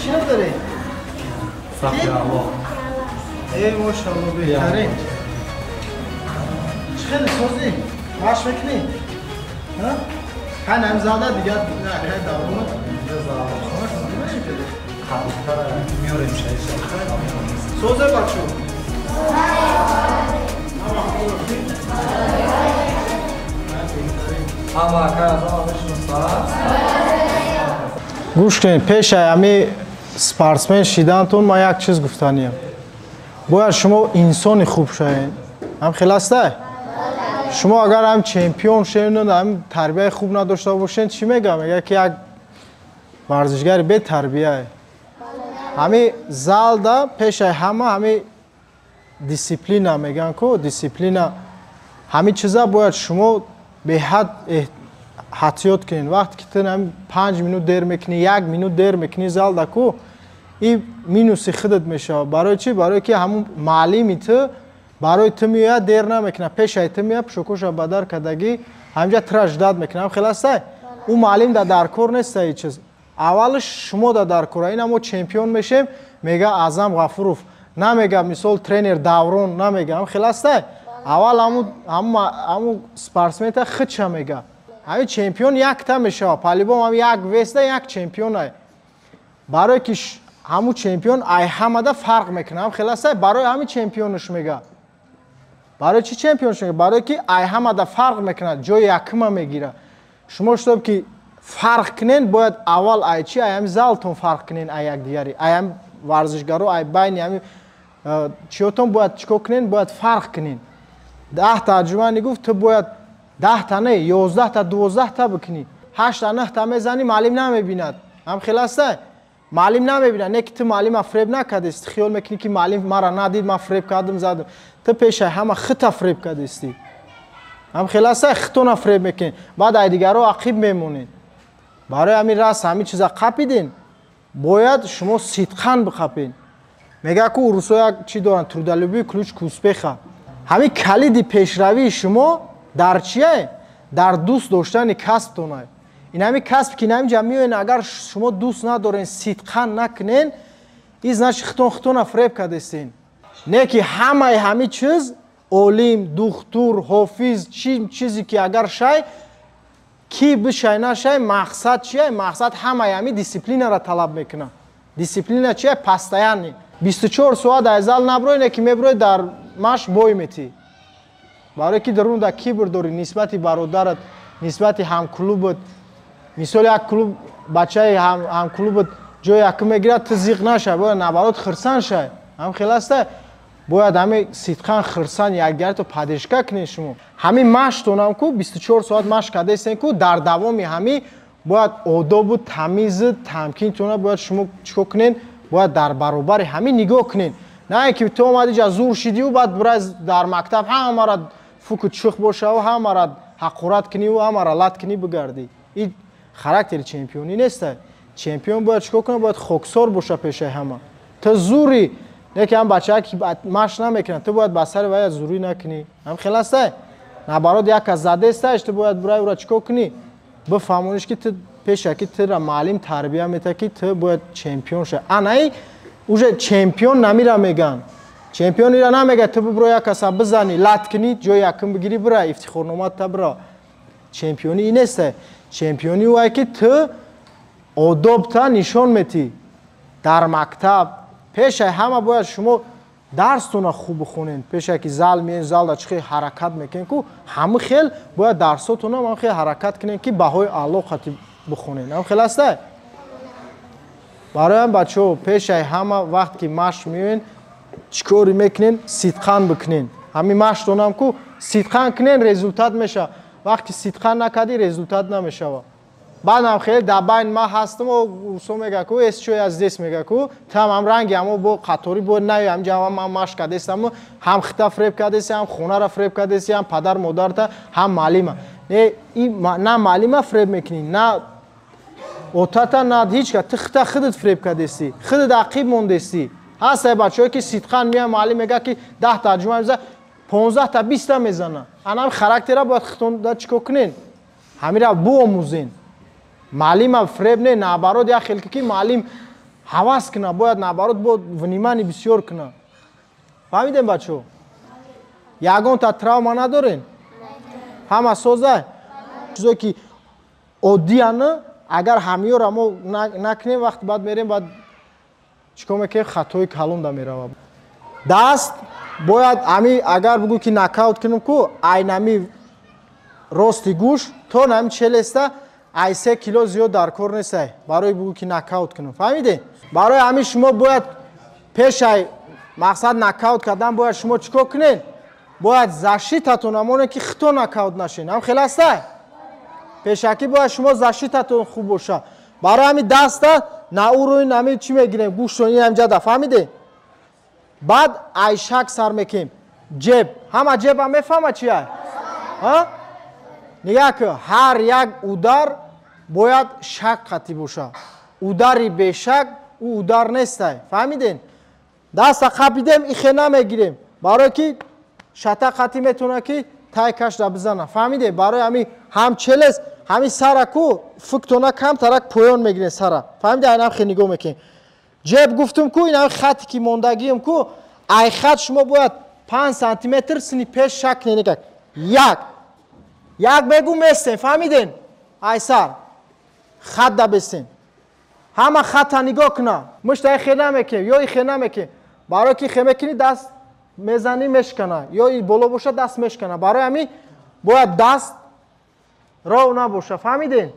Чӣ дорӣ? Сафиалло. Эй, мошалло, беҳтарин. Чӣ хеле созӣ? Маш мекунӣ? Ҳай намзада дигар хай даврома меорем шаиша. Созе бачо? Ҳама акай аз ҳама мешиносад? Гӯш кунед, пешаи ҳами спортсмен шидантон ман як чиз гуфтаниям. Бояд шумо инсони хуб шавед. Ҳам хел астай? Шумо агар ҳам чемпион шавед, ҳам тарбияи хуб надошта бошед, чӣ мегӯям? Мегӯяд ки як варзишгари бетарбияе. Ҳами залда пешаи ҳама ҳами дисциплина мегӯянд ку, дисциплина ҳами чиза бояд шумо беҳад эҳтиёт кунед. Вақте ки ту 5 минут дер мекунӣ, 1 минут дер мекунӣ залда ку, и минуси худат мешавад. Барои чӣ? Барои ки ҳамун маълими ту барои ту меояд, дер намекунад. Пешаи ту меояд, пӯшокоша бадар кардагӣ, ҳамҷа тура ждат мекунад. Ҳам хел астай? Ӯ маълим дар кор неста ин чиз. Аввалаш шумо дар кора. Ина мо чемпион мешем, мега Аъзам Ғафуров. Намега мисол тренер Даврон, намега. Ҳам хел астай? Аввал ҳамун спортсмента худша мега. Ҳамин чемпион якта мешавад. По-любому ҳам як весда як чемпионай. Барое ки ҳамун чемпион ай ҳамада фарқ мекунад. Ҳам хел астай? Барои ҳамин чемпионш мега. Барои чӣ чемпионш мега? Барое ки ай ҳамада фарқ мекунад, ҷои якума мегирад. Шумо шутоб ки фарқ кунен, бояд аввал ай чӣ? Ай ҳами залтон фарқ кунен ай якдигари. Ай ҳами варзишгаро, ай байни ҳами чиётон бояд чӣ кор кунен? Бояд фарқ кунен. 10 тарҷумани гуфт, ту бояд 10 не, 11 12 бикунӣ. 8 9 мезанӣ, маълим намебинад. Ҳам хел астай? Маълим намебинад. Не ки ту маълима фреб накардистӣ, хиёл мекунӣ ки маълим мара надид, ман фреб кардам, задам. Ту пешаи ҳама хита фреб кардистӣ. Ҳам хел астай? Хитона фреб мекунӣ. Баъд ай дигаро ақиб мемонед. Барои ҳамин раст ҳамин чиза қапиден, бояд шумо сидқан биқапед. Мегӯяд ку урусо як чӣ доранд? Трудолюбие ключ к успеха. Ҳамин калиди пешравии шумо дар чие? Дар дӯст доштани касбтонай. Ин ҳамин касб ки наминҷа меоен, агар шумо дӯст надорен, сидқан накунен, ин значит хитон хитона фреб кардестен. Не ки ҳамаи ҳамин чиз олим, духтур, ҳофиз, чизе ки агар шай, ки бишай нашай, мақсад чие? Мақсад ҳамаи ҳамин дисциплинаро талаб мекунад. Дисциплина чие? Постоянный. 24 соат аз зал наброй, не ки меброй дар маш бой метӣ. Барое ки дарун да кибр дорӣ нисбати бародарат, нисбати ҳамклубат. Мисол як клуб бачаи ҳамклубат ҷои якум мегирад, ту зиқ нашай, бояд наоборот хирсан шай. Ҳам хел астай? Бояд ҳамин сидқан хирсан якдигарто поддержка кунед шумо. Ҳамин маштонам ку 24 соат машқ кардастен ку, дар давоми ҳамин бояд одобу тамизу тамкинтона бояд шумо чикор кунед? Бояд дар баробари ҳамин нигоҳ кунед. На ин ки ту омадӣ ҷа зур шидиву баъд бирай дар мактаб ҳамаро фуку чух бошаву ҳамаро ҳақорат куниву ҳамаро лат кунӣ бигардӣ. Ин характери чемпионӣ неста. Чемпион бояд чикор кунад? Бояд хоксор боша пешаи ҳама. Ту зурӣ, не ки ҳам бачаҳа ки машқ намекунад, ту бояд ба сари вая зурӣ накунӣ. Ҳам хел астай? Наоборот, як кас задестааш, ту бояд бирай ӯро чикор кунӣ? Бифаҳмониш ки ту пеша ки тура маълим тарбия метавад ки ту бояд чемпион шавӣ. Анаи уже чемпион намира меган. Чемпион ира намега ту бибро як каса бизанӣ, лат кунӣ, ҷои якум бигирӣ бира, ифтихорнома та бира. Чемпионӣ ин нест. Чемпионӣ вай ки ту одобта нишон метӣ дар мактаб. Пешаи ҳама бояд шумо дарстона хуб бихонед. Пешае ки зал меен, залда чӣ хел ҳаракат мекунед ку, ҳама хел бояд дарсотона ҳам хел ҳаракат кунед ки баҳои аъло қати бихонед. Ҳам хел астай? Барои ҳам бачаҳо пешаи ҳама вақт ки машқ меоен, чӣ корӣ мекунен? Сидқан бикунен. Ҳамин машқтонам ку сидқан кунен, результат мешавад. Вақте сидқан накардӣ, результат намешавад. Баъдам хеле дар байн ман ҳастам, урсо мега ку, эс чой аз здесь мега ку, там ҳам ранги ҳамо бо қаторӣ бо наё, ҳамҷа ҳам ман машқ кардестам, ҳам хита фреб кардеси, ҳам хонара фреб кардеси, ҳам падар модарта, ҳам маълима. Не, на маълима фреб мекунӣ, на отата, на ҳеҷ ка, ту хита худат фреб кардестӣ, худат ақиб мондестӣ. Ҳастае бачаҳое ки сидқан меян, маълим мега ки 10 тарҷума мезанад, 15 та 20 та мезанад. Анам характера бояд хитонда чӣ кор кунен? Ҳамира биомӯзен. Маълима фреб не, наоборот, як хел ки маълим Ҳавас куна, бояд наоборот бо внимание бисёр куна. Фаҳмидем, бачаҳо? Ягонта травма надорен? Ҳама соза? Чизое ки оддияна, агар ҳамиёра мо накунем, вақти баъд мерем, баъд чӣ кор мекунем? Хатои калон да мерава. Даст бояд ами агар бугӯ ки нокаут кунем ку, айнами рости гӯш то нами челюсть ай 3 кило зиёд дар кор нестай барои бугӯ ки нокаут кунем. Фаҳмидем? Барои ҳамин шумо бояд пешай мақсад нокаут кардан бояд шумо чӣ кор кунед? Бояд защита тон амоне ки хито нокаут нашен. Ҳам хел ҳастай? Пешакӣ бояд шумо защита тон хуб боша. Барои ҳамин даста на уровень ҳамин чӣ мегирем? Гӯштон ин ҳамҷада, фаҳмидем? Баъд айшак сар мекунем. Ҷеб. Ҳама ҷеба мефаҳма чи ай? Ҳа? Нигаҳ кун, ҳар як удар бояд шак қатӣ боша. Удари бешак ӯ удар нестай. Фаҳмидем? Даста қапидем, ихе намегирем. Барое ки шата қатӣ метавона ки тай кашда бизана. Фаҳмидем? Барои ҳамин ҳам челюсть, ҳамин сара ку фуктона камтарак поён мегирем сара. Фаҳмидем? Айнам хе нигоҳ мекунем. Ҷеб гуфтум ку, инам хате ки мондагием ку, ай хат шумо бояд 5 сантиметр сини пеш шак кунед. Нигоҳ. Як. Як мегу местем, фаҳмидем? Ай сар. Хат да бестем. Ҳама хата нигоҳ куна. Мушта ихе намекунем, ё ихе намекунем. Барои ки ихе мекунӣ даст мезанӣ мешкана, ё и боло боша даст мешкана. Барои ҳамин бояд даст ров набоша, фаҳмидем?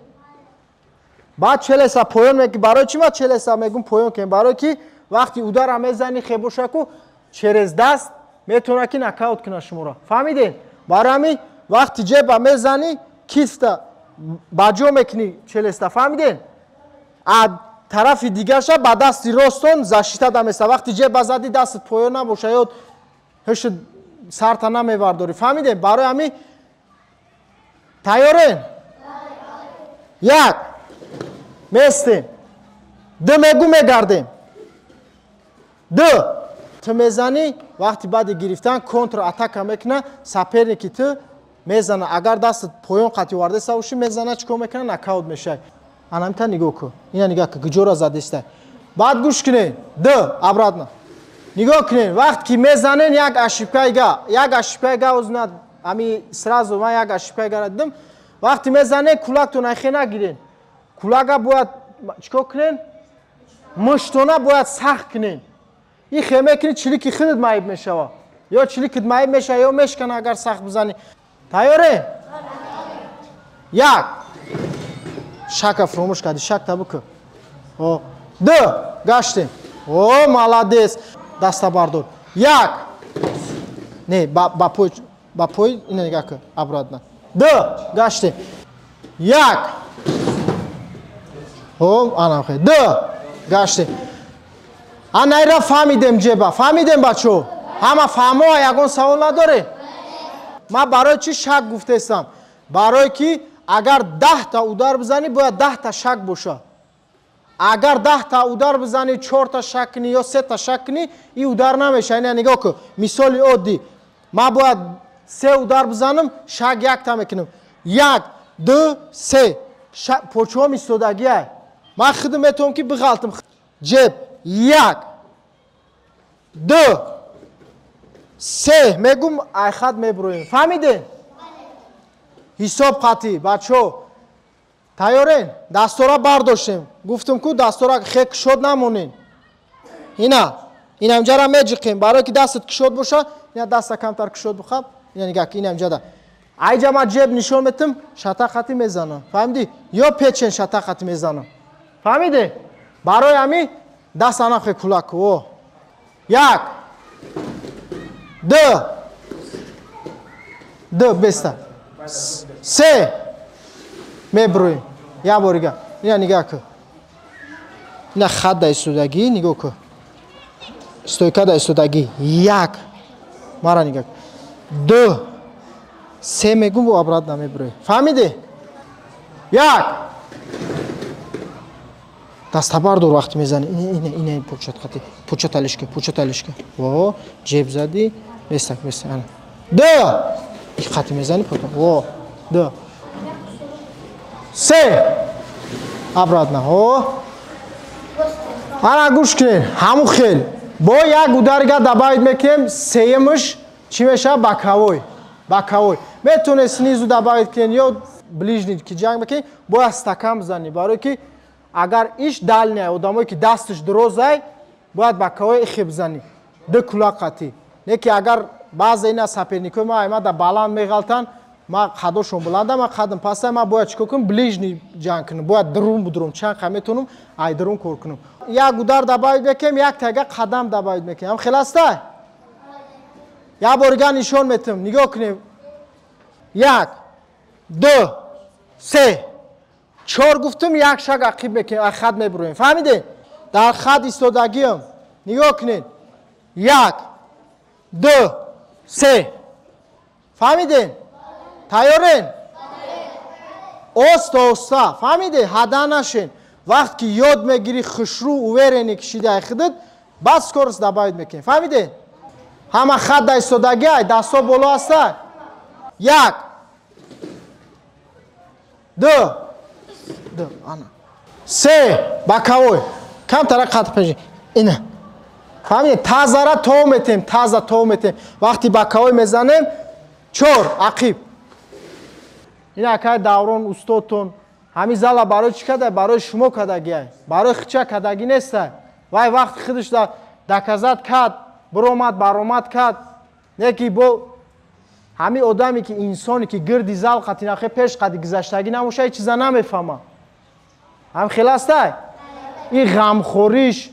Баъд челюсть а поён мекунем. Барои чӣ ма челюсть а мегум поён кунем? Барои ки вақти удара мезанӣ хе боша ку через даст метавона ки нокаут куна шуморо. Фаҳмидем? Барои ҳамин вақти ҷеба мезанӣ киста ба ҷо мекунӣ челюсть а, фаҳмидем? А тарафи дигарша ба дасти ростон защита да места. Вақти ҷеба задӣ дастат поён набоша ё ҳушт сарта намевардорӣ. Фаҳмидем? Барои ҳамин тайёрем? Як местем. Ду мегу мегардем. Ду ту мезанӣ, вақти баъди гирифтан контратака мекуна, соперник и ту мезана. Агар дастат поён қатӣ овардаиста бошӣ, мезана, чӣ кор мекуна? Нокаут мешавӣ. Анамита нигоҳ кун. Ина нигоҳ кун, куҷоро задиста. Баъд гӯш кунед. Ду обратно. Нигоҳ кунед, вақт ки мезанен як ошибка ига, як ошибка ига озна ами сразу ман як ошибка ига дидам. Вақти мезанен кулактон айхе нагирен. Кулага бояд чӣ кор кунен? Муштона бояд сахт кунен. И хе мекунӣ чилики худат маиб мешава. Ё чиликит маиб мешава, ё мешкана агар сахт бизанӣ. Тайёре? Як. Шака фуромӯш кардӣ, шакта бикун. О, ду, гаштем. О, молодец. Даста бардор. Як. Не, ба пой, ба пой ина нигоҳ кун, обратно. Ду, гаштем. Як. О, ана хе. Ду, гаштем. Анайра фаҳмидем ҷеба. Фаҳмидем, бачо? Ҳама фаҳмо, ягон савол надоре? Ман барои чӣ шак гуфтестам? Барое ки агар 10та удар бизанӣ, бояд 10та шак боша. Агар 10та удар бизанӣ, 4та шак кунӣ ё 3та шак кунӣ, и удар намеша. Ина нигоҳ кун. Мисоли оддӣ. Ман бояд 3 удар бизанам, шак якта мекунам. 1, 2, 3. Почҳом истодагиай. Ман худам метавонам ки биғалтам. Ҷеб. 1, 2, 3 мегум, айхат мебуроем. Фаҳмидем? Ҳисоб қатӣ, бачаҳо. Тайёрен? Дастора бардоштем. Гуфтум ку дастора хе кушод намонен. Ина, инамҷара меҷиқем. Барое ки дастат кушод боша, ина даста камтар кушод бухаб. Ина нигоҳ кун, инамҷада. Айҷа ман ҷеб нишон метам, шата қатӣ мезанам. Фаҳмидӣ? Ё печен шата қатӣ мезанам. Фаҳмидӣ? Барои ҳамин даст анахе кулак ку. О. 1, 2, 2 беста. 3 мебруем. Як бор дига. Ина нигоҳ кун. Ина хат да истодагӣ, нигоҳ кун. Стойка да истодагӣ. 1. Мара нигоҳ кун. 2, 3 мегум, бо обратно мебруем. Фаҳмидӣ? 1. Даста бардор вақти мезанӣ. Ина, ина, ина почат қатӣ. Почат алишка, почат алишка. Во, ҷеб задӣ, местак, местак. Ана. 2. И қатӣ мезанӣ потом. Во, 2. 3. Обратно. О. Ана гӯш кунед, ҳамун хел. Бо як ударига добавить мекунем, сеюмаш чӣ мешавад? Боковой. Боковой. Метавонед снизу добавить кунед ё ближний ки ҷанг мекунед, бояд стакан бизанед, барое ки агар иш дальняя, одамое ки дасташ дурозай, бояд боковой ихе бизанӣ. Ду кулак қатӣ. Не ки агар баъзе ина соперникои ма аймада баланд меғалтанд, ма қадошон баланда, ма қадам паста, ма бояд чикор кунам? Ближний ҷанг кунам. Бояд дурун будурум, чанд қа метавонам ай дурун кор кунам. Як удар добавить мекунем, як тага қадам добавить мекунем. Ҳам хел аста? Як борига нишон метам. Нигоҳ кунем. 1 2 3 4 гуфтум, як шаг ақиб мекунем, аз хат мебуроем. Фаҳмидед? Дар хат истодагиам. Нигоҳ кунед. 1 2 3. Фаҳмидед? Тайёрен? Оста оста. Фаҳмидед? Ҳада нашен. Вақт ки ёд мегирӣ, хушрӯ, уверенӣ кишидаи худат, баъд скорость добавить мекунем. Фаҳмидед? Ҳама хат дар истодагиай, дастҳо боло ҳаста. 1 2 2 ана 3 боковой. Камтара қад пеш. Ина. Фаҳмидед? Тазара то метем, таза то метем. Вақти боковой мезанем, 4 ақиб. Ин акай Даврон устодтон ҳамин зала барои чӣ када? Барои шумо кадагиай. Барои хича кадагӣ нестай. Вай вақти худаш доказат кард, баромад, баромад кард. Не ки бо ҳамин одаме ки инсоне ки гирди зал қатинахе пеш қади гузаштагӣ намоша, ҳеҷ чиза намефаҳма. Ҳам хел астай? Ин ғамхориш,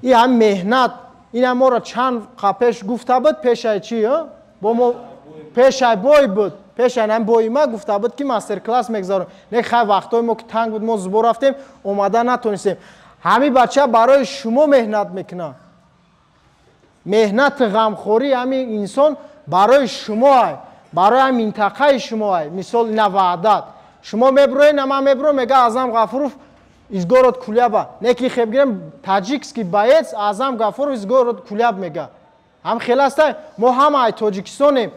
ин ҳам меҳнат, ин моро чанд қа пеш гуфта буд, пешай чӣ? Бо мо пешай бой буд. Пешай ҳам бои ма гуфта буд ки мастер-класс мегузарем. Не хай вақтҳои мо ки танг буд, мо зубор рафтем, омада натонистем. Ҳамин бача барои шумо меҳнат мекунад. Меҳнати ғамхории ҳамин инсон барои шумо ай, барои ҳамин минтақаи шумо ай. Мисол ина Ваҳдат. Шумо мебуроед, на ман мебурам, мега Аъзам Ғафуров из город Куляба. Не ки хеб гирем таджикский боец Аъзам Ғафуров из город Куляб мега. Ҳам хел астай, мо ҳама ай Тоҷикистонем.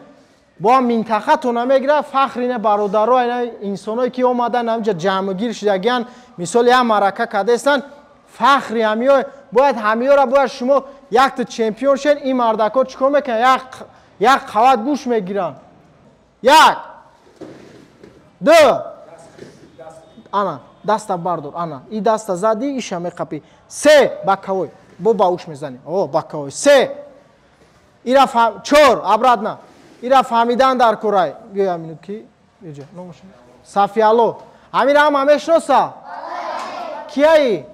Бо ҳам минтақатон намегирад, фахр ина бародаро, ина инсоное ки омадан ҳаминҷа ҷамъгир шудагиян, мисол як маърака кардастанд, фахри ҳамиё бояд ҳамиёра бояд шумо якта чемпион шен, ин мардако чикор мекунанд? Як қават гӯш мегиранд. 1 2 ана даста бардор, ана и даста задӣ, иша меқапӣ. 3 боковой, бо ба уш мезанӣ. О, боковой. 3 ира 4 обратно. Ира фаҳмидан дар курай. Гӯя минут ки иҷа номаш Сафиало. Ҳамира ҳама мешноса? Кияи?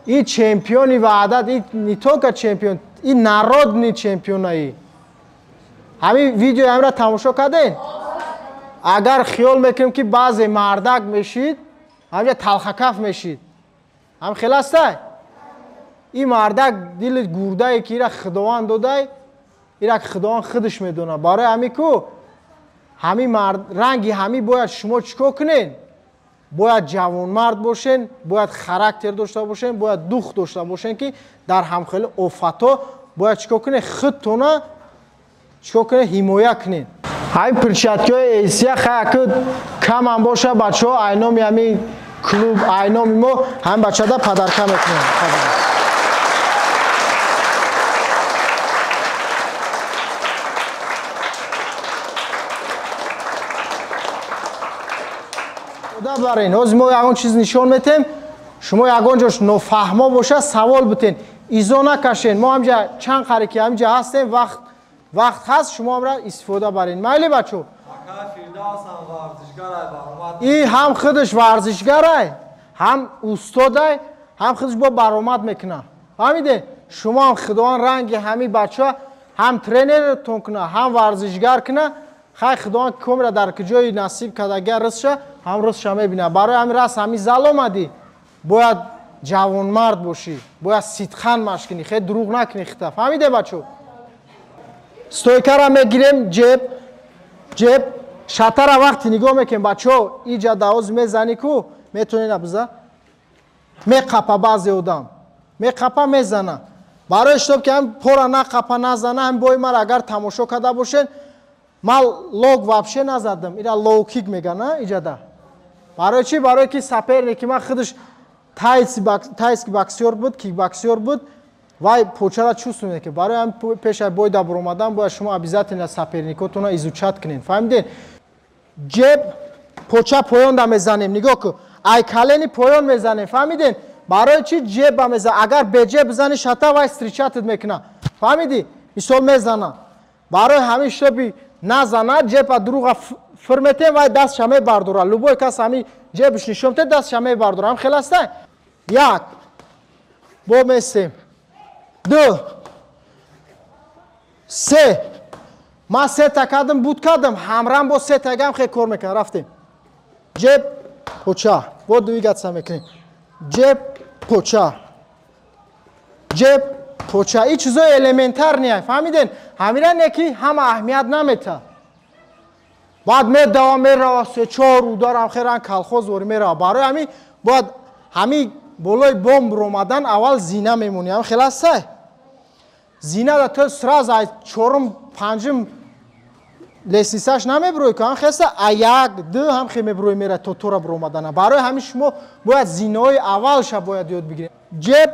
И чемпиони Ваҳдат, и не только чемпион, и народный чемпионаи. Ҳамин видео ҳамира тамошо карден? Агар хиёл мекунем ки баъзе мардак мешид, ҳамҷа талхакаф мешид. Ҳам хел астай? Ин мардак дили гурдае ки ира Худованд додай, ира Худованд худаш медонад. Барои ҳамин ку ҳамин мард ранги ҳамин бояд шумо чикор кунед? Бояд ҷавонмард бошен, бояд характер дошта бошен, бояд дух дошта бошен ки дар ҳамхели офатҳо бояд чикор кунед? Худтона чикор кунед? Ҳимоя кунед. Ҳамин перчаткиҳои Эсия хаяку камам боша бачаҳо, айноми ҳамин клуб, айноми мо ҳамин бачада падарка мекунем. Барин, ҳозир мо ягон чиз нишон метем, шумо ягон ҷош нофаҳмо боша, савол битен, изо накашен. Мо ҳамҷа чанд қаре ки ҳамҷа ҳастем, вақт ҳаст, шумо ҳамра истифода барин. Майли бачо? И ҳам худаш варзишгарай, ҳам устодай, ҳам худаш бо баромад мекунад. Фаҳмидед? Шумо ҳам Худованд ранги ҳамин бача ҳам тренертон кунад, ҳам варзишгар кунад. Хай Худованд комира дар куҷои насиб кардагия ризша, ҳам ризша мебинад. Барои ҳамин раст ҳамин зал омадӣ, бояд ҷавонмард бошӣ, бояд сидқан машқ кунӣ, хеле дурӯғ накунӣ хита. Фаҳмиде бачо? Стойкара мегирем, ҷеб, ҷеб, шатара вақти нигоҳ мекунем бачо, иҷа давоз мезанӣ ку, метавонӣ набиза? Меқапа баъзе одам. Меқапа мезана. Барои чтоб ки ҳам пора нақапа назана, ҳам бои мара агар тамошо карда бошед, ман лог вообще назадам. Ира лоу кик меган, а иҷада. Барои чӣ? Барои ки соперники ман худаш тайский боксёр буд, кикбоксёр буд, вай почара чувствует мекунад. Барои ҳам пеш аз бой да баромадан бояд шумо обязательно соперникотонро изучать кунед. Фаҳмидед? Ҷеб поча поён да мезанем. Нигоҳ кун. Ай колени поён мезанем. Фаҳмидед? Барои чӣ ҷеба мезанем? Агар беҷеб бизани шата, вай встречать мекунад. Фаҳмидӣ? Мисол мезана. Барои ҳамин шоби назана, ҷеба дуруға фир метем, вай дастша мебардора. Любой кас ҳамин ҷебш нишон мете, дастша мебардора. Ҳам хел аста? Як. Бо месем. Ду. Се. Ман сета кардам, буд кардам, ҳамрам бо сетагам хел кор мекунам. Рафтем. Ҷеб, поча. Бо двигаться мекунем. Ҷеб, поча. Ҷеб, поча. Ин чизои элементарные. Фаҳмиден? Ҳамира не ки ҳама аҳамият намета. Баъд медава, мерава, се чор ударам херан колхоз вори мерава. Барои ҳамин бояд ҳамин болои бомб ромадан аввал зина мемонӣ. Ҳам хел аста? Зина да то сразу аз чорум, панҷум лестницаш намеброи ку, ҳам хеста а як, ду ҳам хе меброи мера то тора бромадана. Барои ҳамин шумо бояд зинаҳои аввалша бояд ёд бигиред. Ҷеб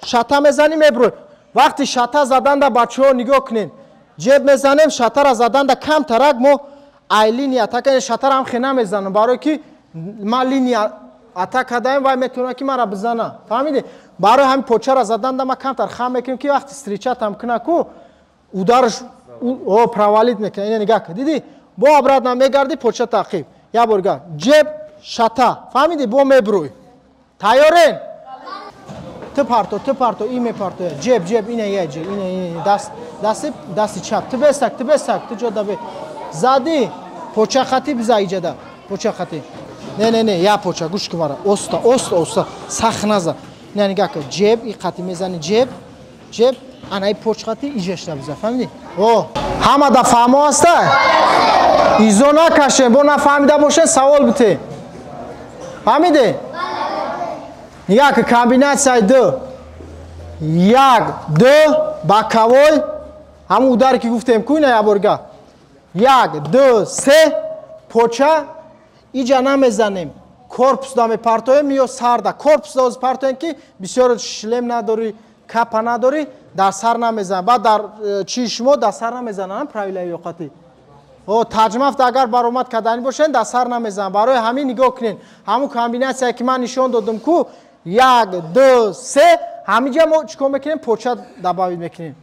шата мезанӣ, меброи. Вақти шата заданда бачаҳо нигоҳ кунед. Ҷеб мезанем, шатара заданда камтарак мо ай линия атака, шатара ҳам хе намезанам, барои ки ман линия атака кардаем, вай метавонад ки мара бизана. Фаҳмидед? Барои ҳамин почара заданда ма камтар хам мекунем, ки вақти встречатам куна ку, ударш о провалить мекунад. Ина нигоҳ кун. Дидӣ? Бо обратно мегарди, поча таъқиб. Як бор га. Ҷеб, шата. Фаҳмидӣ? Бо мебрӯй. Тайёрен? Ту парто, ту парто, и мепартоя. Ҷеб, ҷеб, ина я ҷеб, ина ина даст, дасти, дасти чап. Ту бесак, ту бесак, ту ҷода бе. Зади, поча хати биза иҷада. Поча хати. Не, не, не, я поча, гӯш кун мара. Оста, оста, оста. Сахт наза. Ина нигоҳ кун. Ҷеб, и қати мезани ҷеб, ҷеб, ана и поч хати иҷашта биза. Фаҳмидӣ? О, ҳама да фаҳмо аста? Изо накашем, бо нафаҳмида бошен савол бите. Фаҳмиде? Нигоҳ кун, комбинатсияи ду. Як, ду, боковой, ҳамун ударе ки гуфтем ку, ина як борга. Як, ду, се, поча, иҷа намезанем. Корпус да мепартоем ё сарда. Корпус да оз партоем, ки бисёр шлем надорӣ, капа надорӣ, дар сар намезанем. Баъд дар чии шумо дар сар намезананд, правилаи ёқатӣ. О, таҷмафта агар баромад кардани бошен, дар сар намезананд. Барои ҳамин нигоҳ кунед. Ҳамун комбинатсияе ки ман нишон додам ку, як, ду, се, ҳаминҷа мо чӣ кор мекунем? Поча добавить мекунем.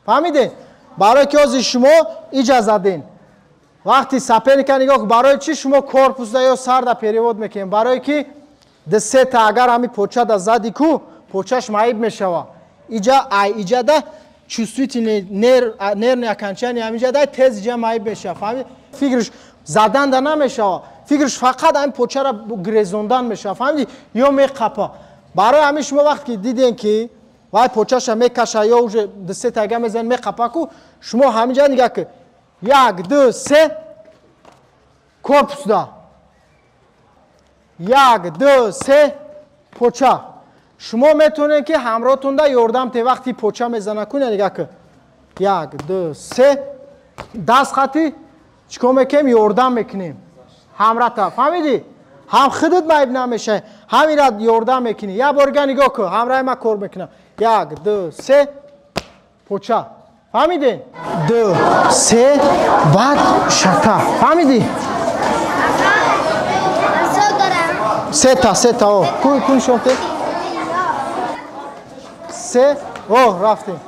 Фаҳмидед? Барои ки ҳозир шумо иҷа заден. Вақти соперника нигоҳ кун, барои чӣ шумо корпусда ё сарда перевод мекунем? Барои ки ду сета агар ҳамин почада зади ку, почаш маиб мешава. Иҷа ай иҷада чувствительный нервный окончание ҳаминҷа тез иҷа маиб мешава. Фаҳмид? Фикраш заданда намешава. Фикраш фақат ҳамин почара грезондан мешава. Фаҳмидӣ? Ё меқапа. Барои ҳамин шумо вақте ки дидем ки вай почаша мекаша ё уже ду сета ага мезанед меқапа ку, шумо ҳаминҷа нигоҳ кун. Як, ду, се, корпусда. Як, ду, се, поча. Шумо метавонед ки ҳамроҳтонда ёрдам те вақти поча мезана ку, нигоҳ кун. Як, ду, се, даст хати чӣ кор мекунем? Ёрдам мекунем. Ҳамрата, фаҳмидӣ? Ҳам худат маиб намешавӣ, ҳамира ёрдам мекунӣ. Як борга нигоҳ кун, ҳамраҳи ман кор мекунам. Як, ду, се, поча. Фаҳмидед? Ду, се, баъд шата. Фаҳмидӣ? Сета, сета, о. Ку, ку нишон те? Се, о, рафтем.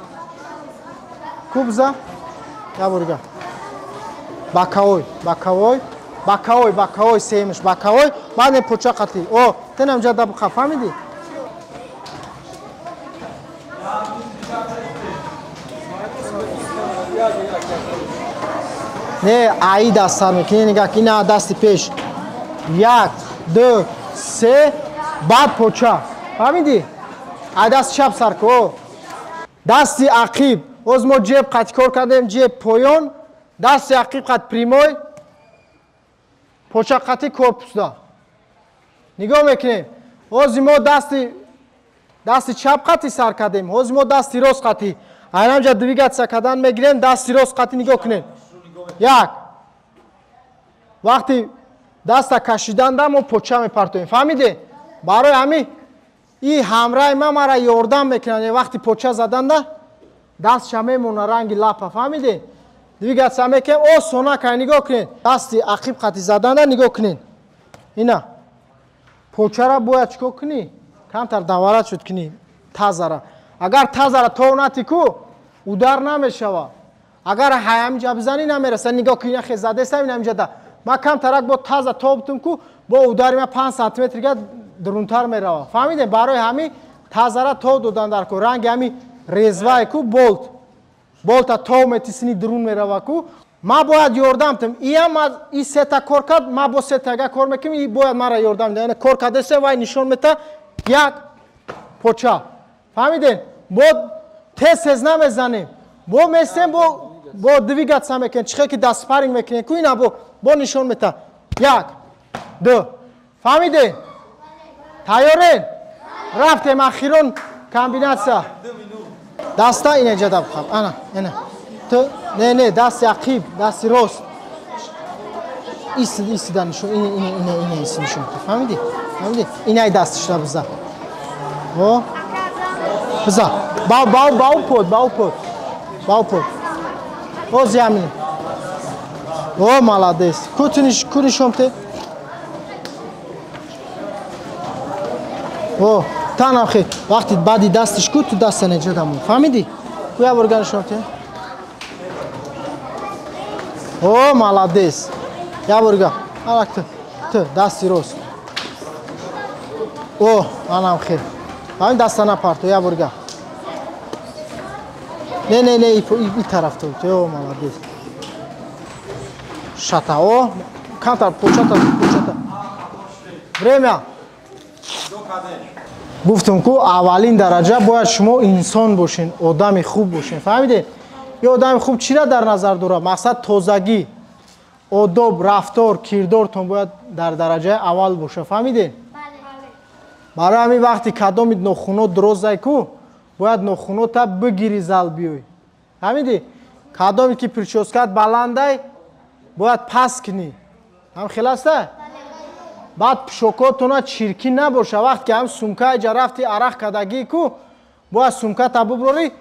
Ку биза? Як борга. Боковой, боковой, боковой, боковой, семиш, боковой, баъд не поча қатӣ. О, тенам ҷада буқа, фаҳмидӣ? Не, аи даст сар мекунӣ, нигоҳ кун, ина дасти пеш. Як, ду, се, баъд поча. Фаҳмидӣ? Ай даст чап сар ку. О. Дасти ақиб. Оз мо ҷеб қати кор кардем, ҷеб поён, дасти ақиб қат прямой, поча қати корпусда. Нигоҳ мекунем. Ҳозир мо дасти чап қати сар кардем, ҳозир мо дасти рост қати. Айнамҷа двигаться кардан мегирем, дасти рост қати нигоҳ кунем. Як. Вақти Даста кашиданда мо поча мепартоем. Фаҳмиде? Барои ҳамин и ҳамраи ма мара ёрдам мекунад. Вақти поча заданда дастша мемона ранги лапа. Фаҳмиде? Двигаться мекунем, осона кай нигоҳ кунед. Дасти ақиб қати заданда нигоҳ кунед. Ина. Почара бояд чикор кунӣ? Камтар давара шуд кунӣ тазара. Агар тазара тов натӣ ку, удар намешава. Агар ҳаминҷа бизанӣ намераса. Нигоҳ кунӣ, хе задесам ин ҳаминҷа да. Ма камтарак бо таза тоб ку, бо удари ма 5 сантиметр га дурунтар мерава. Фаҳмидем? Барои ҳамин тазара тов додан дар ку. Ранги ҳамин резвай ку болт. Болта тов метисини дурун мерава ку. Ма бояд ёрдам тим. Иам и сета кор кард, ма бо сетага кор мекунем, и бояд мара ёрдам диҳад. Яъне кор кардесе вай нишон мета як поча. Фаҳмидем? Бо тез тез намезанем. Бо местем, бо двигаться мекунем. Чихе ки даст спарринг мекунем ку, ина бо нишон мета. Як, ду. Фаҳмидем? Тайёрен? Рафтем ахирон комбинатсия. Даста ина ҷада бихаб. Ана, ина. Ту не не дасти ақиб, дасти рост. Истида нишон, ина ина ина ина иси нишон. Фаҳмидӣ? Фаҳмидӣ? Инай дастишра биза. О? Биза. Бау бау бау под, бау под. Бау под. Оз ямин. О, молодец. Ку нишон те? О, танахи. Вақти баъди дастиш ку ту даста неҷа дамон. Фаҳмидӣ? Ку я борга нишон те? О, молодец. Я борга. Алак ту. Ту дасти рост. О, анам хел. Ҳамин даста напарто, я борга. Не, не, не, и тараф ту. О, молодец. Шата, о, камтар почата, почата. Время. Гуфтам ку аввалин дараҷа бояд шумо инсон бошен, одами хуб бошен. Фаҳмидед? Ё одами хуб чиро дар назар дорад? Мақсад тозагӣ, одоб, рафтор, кирдортон бояд дар дараҷаи аввал бошад. Фаҳмидед? Барои ҳамин вақти кадоми нохунот дурозай ку, бояд нохунота бигири зал биёй. Фаҳмидӣ? Кадоме ки прическат баландай, бояд пас кунӣ. Ҳам хел аста? Баъд пӯшокотона чиркин набоша. Вақте ки ҳам сумкаи ҷа рафти арақ кардагӣ ку, бояд сумката буброрӣ,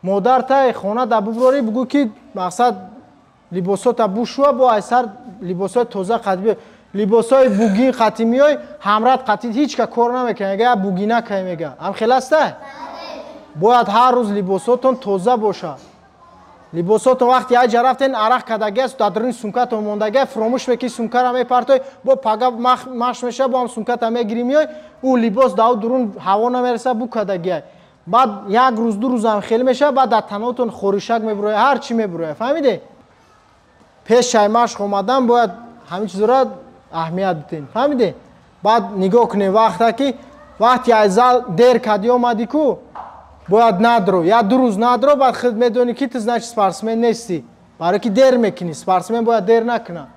модартай хонада буброрӣ, бугӯ ки мақсад либосота бушӯа, бо айсар либосои тоза қати биёй. Либосои бугин қати миёй, ҳамрат қати ҳеҷ ка кор намекунад. Мега я бугина кай мега. Ҳам хел аста? Бояд ҳар рӯз либосотон тоза бошад. Либосотон вақти як ҷа рафтен арақ кардагӣ аст, дар даруни сумкатон мондагӣ, фуромӯш мекунӣ, сумкара мепартой, бо пага маш меша, бо ҳам сумката мегирӣ миёй, ӯ либос дар дурун ҳаво намереса, бу кардагӣ. Баъд як рӯз ду рӯзам хеле меша, баъд дар танотон хоришак мебурояд, ҳар чӣ мебурояд. Фаҳмидед? Пеш шай машқ омадан бояд ҳамин чизро аҳамият бидиҳем. Фаҳмидед? Баъд нигоҳ кунем вақта ки вақти аз зал дер кардӣ омадӣ ку, бояд надро, я ду рӯз надро, баъд худ медонӣ ки ту значит спортсмен нестӣ. Барои ки дер мекунӣ, спортсмен бояд дер накунад.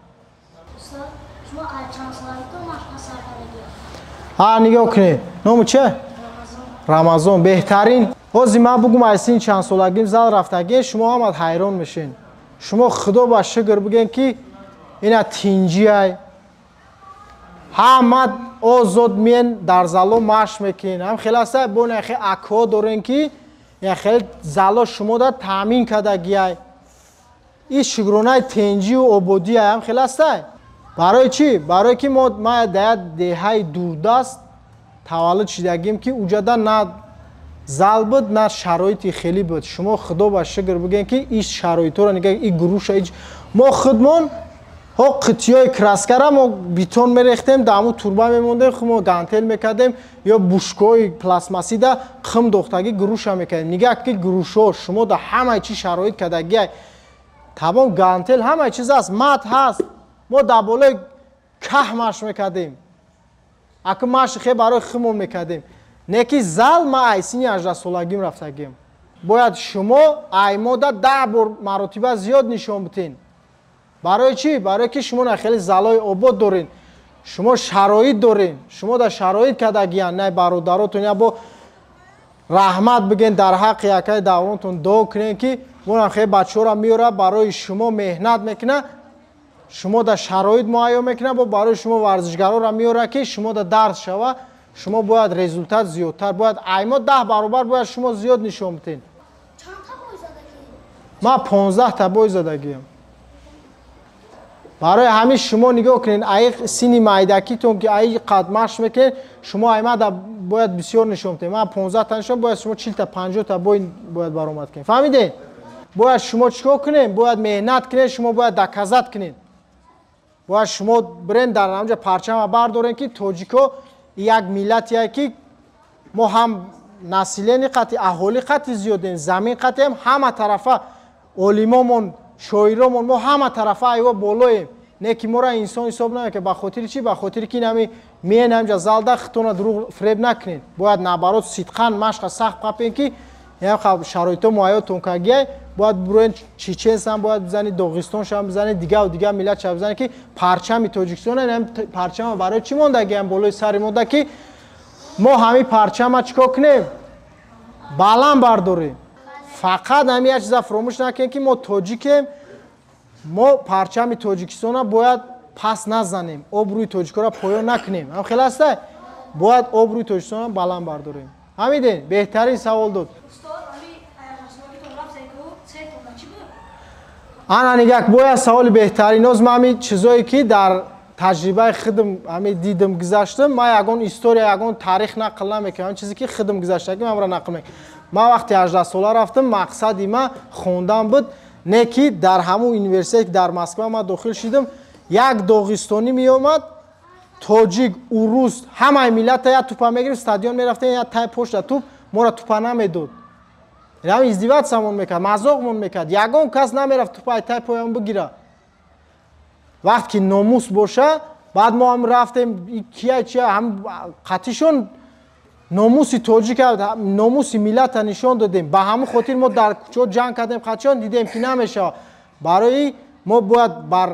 Ҳа, нигоҳ кунед. Ному че? Рамазон. Беҳтарин. Ҳозир ман бугум аз синни чанд солагим зал рафтагӣ, шумо ҳамад ҳайрон мешен. Шумо худо ба шукр бигӯен ки ина тинҷиай. Ҳамад озод миен дар зало машқ мекунен. Ҳам хеле аста бо яхе акҳо дорен ки яхе зало шумо да таъмин кардагиай. Ин шукронаи тинҷию ободиай. Ҳам хеле аста. Барои чӣ? Барои ки мо ма дар як деҳаи дурдаст таваллуд шидагим ки уҷада на зал буд, на шароити хеле буд. Шумо худо ба шукр бигӯен ки ин шароитҳоро нигоҳ, ин гурӯша ҳеҷ мо худмон ҳо қитиёи краскара мо бетон мерехтем, дар ҳамун турба мемондем, худ мо гантел мекардем ё бушкои пластмассида қим дохтагӣ груша мекардем. Нигоҳ ки грушо шумо дар ҳамаи чиз шароит кардагиай. Тамом гантел ҳамаи чиз аст, мат ҳаст. Мо дар болои каҳ машқ мекардем. Аку машқи хе барои худмон мекардем. Не ки зал ма ай синни 18 солагим рафтагим. Бояд шумо аймода 10 бор маротиба зиёд нишон битен. Барои чӣ? Барои ки шумо на хеле залои обод дорен, шумо шароит дорен, шумо дар шароит кардагиян, на бародаротон я бо раҳмат бигӯен дар ҳаққи якаи давронтон дуо кунен ки монам хеле бачаҳоро меёра барои шумо меҳнат мекуна, Шумо да шароит муҳайё мекунад, бо барои шумо варзишгароро меорад, ки шумо да дарс шава, шумо бояд результат зиёдтар, бояд аймо 10 баробар бояд шумо зиёд нишон бидиҳед. Ман 15 та бой задагиам. Барои ҳамин шумо нигоҳ кунед, аи сини майдакитон ки аи қад машқ мекунед, шумо аймада бояд бисёр нишон бидиҳед. Ман 15 та нишон, бояд шумо 40 та 50 та бой бояд баромад кунед. Фаҳмидед? Бояд шумо чӣ кор кунед? Бояд меҳнат кунед, шумо бояд доказать кунед. Бояд шумо бирен дар ҳамҷа парчама бардорен, ки тоҷико як миллатие ки мо ҳам население қати, аҳолӣ қати зиёдем, замин қатием, ҳама тарафа олимомон, шоиромон, мо ҳама тарафа айво болоем. Не ки моро инсон ҳисоб намекунад. Ба хотири чӣ? Ба хотири ки нами меен ҳамҷа залда хитона дурӯғ фиреб накунед. Бояд наоборот сидқан машқа сахт қапен, ки шароито муҳайётон кагияй, бояд буроен чеченсам бояд бизани, доғистоншам бизани, дигаву дигар миллатша бизани, ки парчами Тоҷикистон, парчама барои чӣ мондагиам болои сари монда, ки мо ҳамин парчама чӣ кор кунем? Баланд бардорем. Фақат ҳамин як чиза фуромӯш накунем, ки мо тоҷикем, мо парчами Тоҷикистона бояд пас назанем, обрӯи тоҷикоро поён накунем. Ҳам хел аста? Бояд обрӯи Тоҷикистона баланд бардорем. Ҳамиден? Беҳтарин савол дод. Ана нигак, бояд саволи беҳтарин. Оз ман ҳамин чизое ки дар таҷрибаи худам ҳамин дидам, гузаштам, ман ягон история, ягон таърих нақл намекунам. Ҳамин чизе ки худам гузаштагӣ манро нақл мекунам. Ман вақти 18 сола рафтам, мақсади ман хондан буд, не ки дар ҳамун университет, ки дар Москва ман дохил шидам, як доғистонӣ меомад, тоҷик, урус, ҳамаи миллата як тупа мегирифт, стадион мерафтем, як тай пошта туп, моро тупа намедод. Ҳам издеваться-мон мекард, мазоқмон мекард. Ягон кас намерафт тупа ай тай поям бигира. Вақт ки номус боша, баъд мо ҳам рафтем, кия чия, ҳам қатишон номуси тоҷика, номуси миллата нишон додем. Ба ҳамон хотир мо дар кӯчаҳо ҷанг кардем, қатишон дидем ки намешавад. Барои мо бояд бар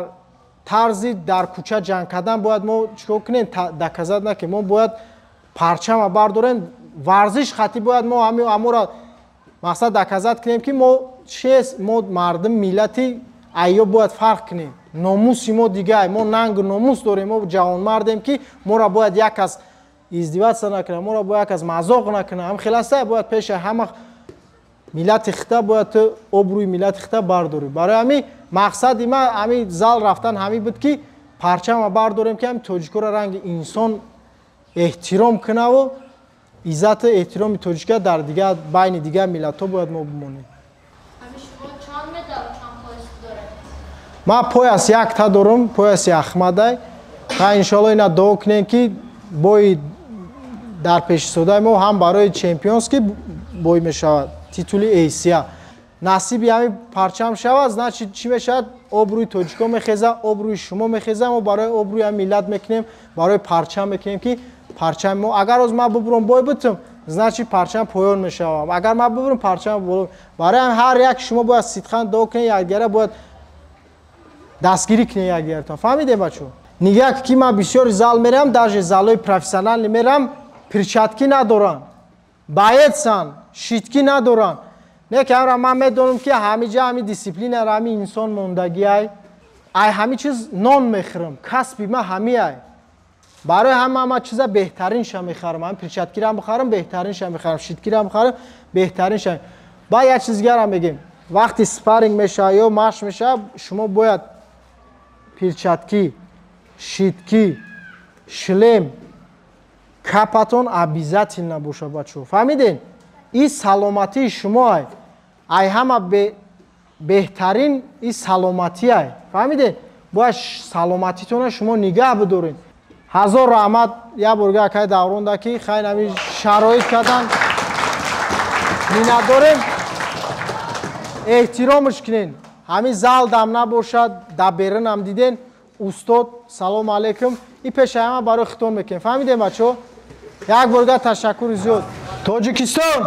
тарзи дар кӯча ҷанг кардан бояд мо чикор кунем? Доказать накунем. Мо бояд парчама бардорем, варзиш хати бояд мо ҳамора мақсад доказать кунем, ки мо чист, мо мардум миллати айё бояд фарқ кунем. Номуси мо дигар, мо нангу номус дорем, мо ҷавонмардем, ки моро бояд як кас издеваться накунад, моро бояд як кас мазоқ накунад. Ҳам хел аста, бояд пеши ҳама миллати хита бояд ту обрӯи миллати хита бардорӣ. Барои ҳамин мақсади ман ҳамин зал рафтан ҳамин буд, ки парчама бардорем, ки ҳамин тоҷикоро ранги инсон эҳтиром кунаву иззату эҳтироми тоҷика дар дигар байни дигар миллатҳо бояд мо бимонем. Ман пояс якта дорам, пояси Ахмадай. Ха иншоалло ина дуо кунем, ки бои дар пешистодаи мо ҳам барои чемпионский бой мешавад, титули Эйсия. Насиби ҳамин парчам шавад, значит чӣ мешавад? Обрӯи тоҷико мехеза, обрӯи шумо мехеза. Мо барои обрӯи ҳам миллат мекунем, барои парчам мекунем, ки парчами мо агар оз ман бубурам бой бутум, значит парчам поён мешавам. Агар ман бубурам, парчам боло. Барои ҳар як шумо бояд сидқан дуо кунед, якдигара бояд дастгирӣ кунед якдигаратон. Фаҳмидем, бачо? Нигоҳ ки ман бисёри зал мерам, даже залои профессионалӣ мерам, перчатки надоранд, боец-ан, щитки надоранд. Не ки ҳамра ман медонам, ки ҳамиҷа ҳами дисциплинара ҳами инсон мондагиай, ай ҳами чиз нон мехӯрам, касби ман ҳамиай. Барои ҳама ман чиза беҳтаринша мехарам, ҳами перчаткирам бихарам, беҳтаринша мехарам, щиткирам бихарам, беҳтаринша. Баъд як чиз дигарам мегем. Вақти спарринг мешавад ё машқ мешавад, шумо бояд перчатки, щитки, шлем, капатон обязательно боша, бачо. Фаҳмиден? Ин саломатии шумо ай. Ай ҳама беҳтарин ин саломатӣ ай. Фаҳмиден? Бояд саломатитонро шумо нигаҳ бидоред. Ҳазор раҳмат як борга акай Давронда, ки хайр ҳамин шароит кардан. Миннатдорем. Эҳтиромш кунен. Ҳамин зал дам набошад, дар берунам диден. Устод, салому алайкум. Ин пеши ҳама барои хитон мекунем. Фаҳмидем, бачо? Як борга ташаккури зиёд. Тоҷикистон!